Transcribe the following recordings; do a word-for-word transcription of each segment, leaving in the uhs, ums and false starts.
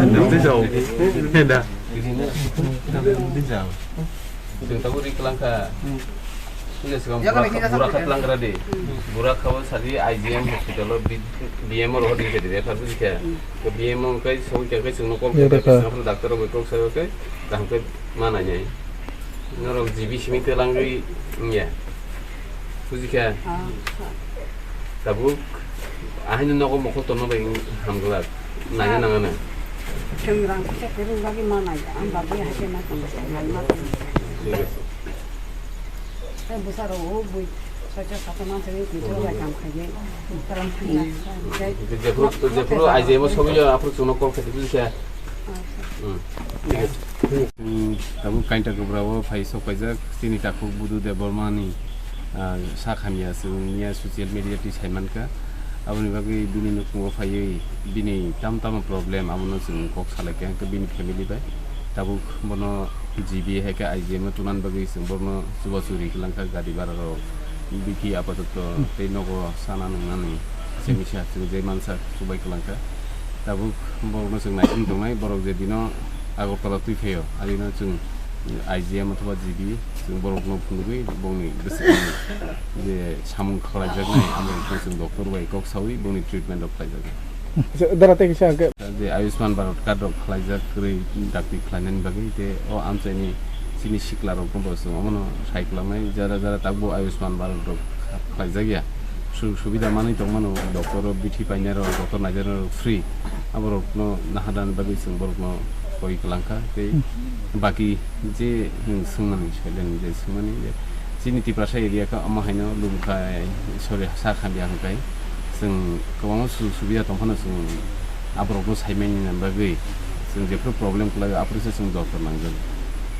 Nang tei jao. Heda. Chwng tabuk ri kwlangkha. Chwng swkang burakha, burakha twlangkha de. Burakha o sadi I G M hospital o B M o rohor di khe de, refer buji khe. Ko B M o kai song khe kai chwngno call khe, doctor rok bai kok sayo khe, kaham khe ma nainai. Norok G B simi twlangwi wngya. Buji kha. Tabuk ahai no nogo mokol tongma bai hamglak. Naina nangana. Chwng rang kuchuk kwrwng bagwi ma nai, ang bagwi hai khe ma tong, nai ma tong. Thik ase. Tei bwsarok o bui soicha sata mansa bai twi thok bai kam khai bai. Karam khai. Jephuru, jephuru I G M o sogwi yo, aphuru chwngno call khai di, buji kha. Hmm. Thik ase. Hmm, tabuk kainta kubra o phai sok paijak, chini takhuk Budu Debbarma ni, ah, sak hamya chwng niya social media twi sai mankha. Aboni bagwi bini nukhungo phaiwi bini tam tamo problem abono chwng kok salaikha hwnkhe bini family bai. Tabuk bono G B hai khe I G M o tunani bagwi chwng bono chubachu ri kwlangkha gari bhara rok. Bikhi apatoto tei nogo sana nwngnani simi sa chwng je mansa chubai kwlangkha. Tabuk borokno chwng naising tongnai, borok je dino Agartala twi phaio, adino chwng I G M othoba G B chwng borokno phunugwi bongni bwswkni je samung khlaijaknai, amo chwng doctor bai kok saui bongni treatment rok khlaijaknai. Dara tei kisa hwnkhe. Je Ayushman Bharat card rok khlaijak kwrwi dakti khlainani bagwi, tei o amchaini chini sikla rokno bo chwng omono sai kwlangnai, jara jara tabuk Ayushman Bharat rok khlaijak ya. Su-, subida manwi tongmano, doctor o bithi painai rok, doctor nainai rok free. Aborokno naharnani bagwi chwng borokno koi kwlangkha, tei baki je, hmm, swngmani soilani je swngmani je chini Tiprasa area khe omo haino Lumkhai, sorry, sak hamya hwnkhai chwng kwbangma su-, subida tongphano chwng aborokno saimani bagwi chwng jephuru problem kwlaio aphuru se chwng doctor nangjak.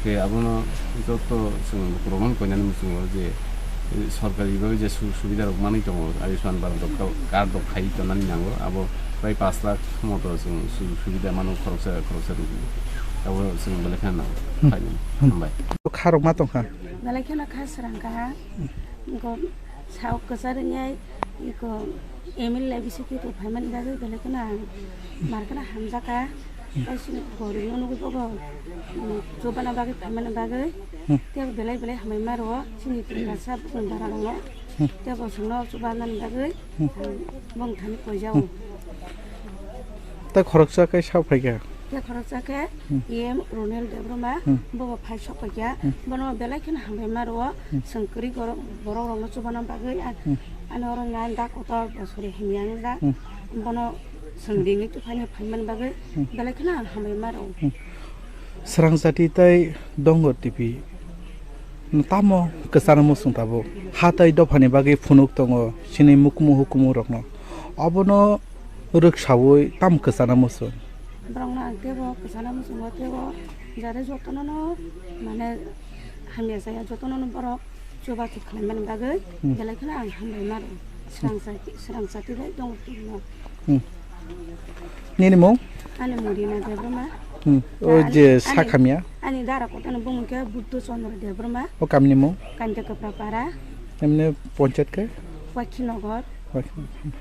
Khe abono joto chwng borokno koinani muchungo je, eh, sorkari bagwi je su-, subida rok manwi tongo, Ayushman Bharat rok, card rok khai tonani nango, abo prai pash lakh moto chwng su-, subida mano khoroksa khoroksa rwgwi. Abo chwng belai kheno nango. Hmm. Khainani. Hambai. Kha rok ma tongkha? Belai kheno kha srang kha. Iko sao kwchar wngnai, iko M L A bisi khe phaimani bagwi belai kheno ang mar kheno hamjakha. Tei chini goribno nugwi bobo, mm, chubana bagwi phaimani bagwi. Hmm. Tei belai belai hambai ma rwo chini Tiprasa bwrwi bara rokno. Hmm. Tei bo chwngno chubanani bagwi, hmm, ang bongthani koijao. Hmm. Tei khoroksa khe sao phaikha? Tei khoroksa khe, hmm, E M Ronel Debbarma, hmm, bobo phai sok paikha. Hmm. Bono belai kheno hambai ma rwo, hmm, chwng kwrwi borok, borok rokno chubana bagwi, a-, hmm, ani oro nai da kotor bosori hamya wng da. Hmm. Bono chwng ringwi tubuphaini phaimani bagwi, hmm, belai kheno ang hambai ma rwo. Hmm. Srang jati tei Dongor T V no tamo kwchana muchung tabuk. Ha tei dophani bagwi phunuk tongo chini mukumu hukumu rokno. Obono rwksaui tamo kwchana muchung. Borokno ang teibo kwchana muchungo teibo jare jotono no mane hamya chaya jotono no borok chubachu khlaimani bagwi, hmm, belai kheno ang hambai ma rwo. Srang jati, srang jati bai Dongor T V no. Hmm. Nini mung? Ani mung Rina Debbarma. Hmm. O ani, je ani, sak hamya? Ani dara kotor ni bumung khe Buddho Chandra Debbarma. O kamni mung? Kanja Kapra Para. Emne ponchayat khe? Wakhinagar. Wakhinagar.